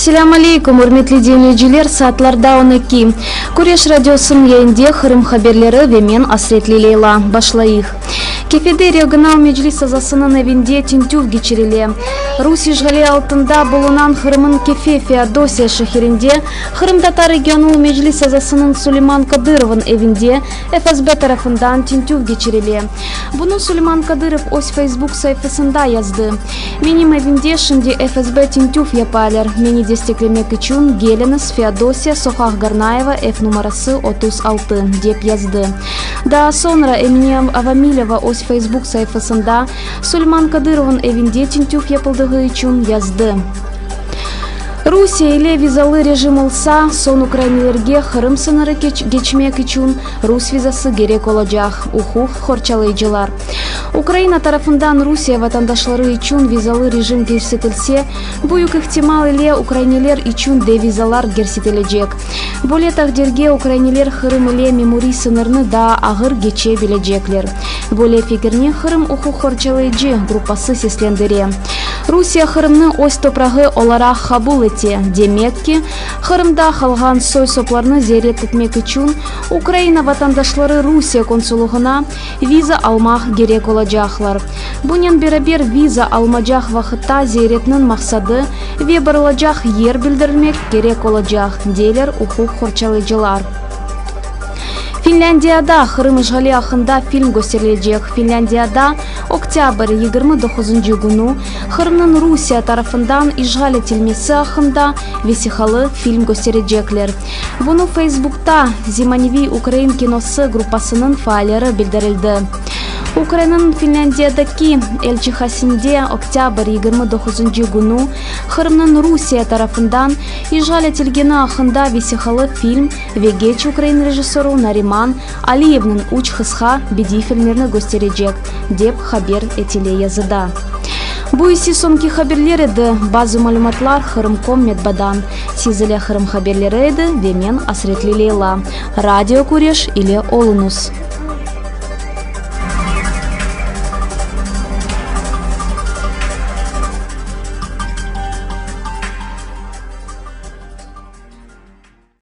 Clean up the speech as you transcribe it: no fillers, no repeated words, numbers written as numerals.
Selâm aleykum, ürmetli diñleyiciler, saatlarda on eki. Küreş radiosınıñ yayında Qırım haberleri ve men Asretli Leyla. Başlayıq. Kefede regional meclis azasınıñ evinde tintüv keçirile. Rus işğali altında bulunan Qırımıñ Kefe, Feodosiya, şeherinde Qırımtatar regional meclis azasınıñ Suleyman Kadırovıñ evinde FSB tarafından tintüv keçirile. Bunı Suleyman Kadırov öz Facebook sayfasında yazdı. Menim evimde şimdi FSB tintüv yapalar. Meni desteklemek içün keliñiz, Feodosiya, soqaq Garnayeva, ev numarası 36, dep yazdı. Daa soñra Emine Avamileva öz Facebook sayfasında Suleyman Kadırovnıñ evinde tintüv yapıldığı içün yazdı. Rusiye ile vizalı rejim olsa, soñ ukrainlilerge Qırım sıñırı keçmek içün rus vizası kerek olacaq, uquq qorçalayıcılar. Ukraina tarafından Rusiye vatandaşları içün vizalı rejim kirsetilse, büyük ihtimal ile ukrainliler içün de vizalar kirsetilecek. Böyle taqdirge ukrainliler Qırım ile memuriy sıñırnı daa ağır keçe bilecekler. Böyle fikirni Qırım uquq qorçalayıcı gruppası seslendire. Rusiye Qırımnı öz toprağı olaraq qabul ete, demek ki, Qırımda qalğan soy-soplarnı ziyaret etmek içün Ukraina vatandaşları Rusiye konsullığına viza almaq kerek olacaqlar. Bunen beraber viza almacaq vaqıtta ziyaretniñ maqsadı ve barılacaq yer bildirilmek kerek olacaq, deyler uquq qorçalayıcılar. Finlândiyada Qırım işğali aqqında film kösterilecek. Finlândiyada oktâbr 29-ncı künü Qırımnıñ Rusiye tarafından işğal etilmesi aqqında vesiqalı film kösterecekler. Bunı Feysbukta Zemaneviy ukrain kinosı gruppasınıñ faalleri bildirildi. Ukrainanıñ Finlândiyadaki elçihasinde oktâbr 29-ncı künü Qırımnıñ Rusiye tarafından işğal etilgeni aqqında vesiqalı film ve genç ukrain rejissörı Nariman Aliyevniñ üç qısqa bediy filmlerini kösterecek, dep haber etile yazıda. Bu ise soñki haberler edi. Bazı malümatlar Qırım.com metbadan. Siz ile Qırım haberleri edi ve men Asretli Leyla. Radio Küreş ile oluñız.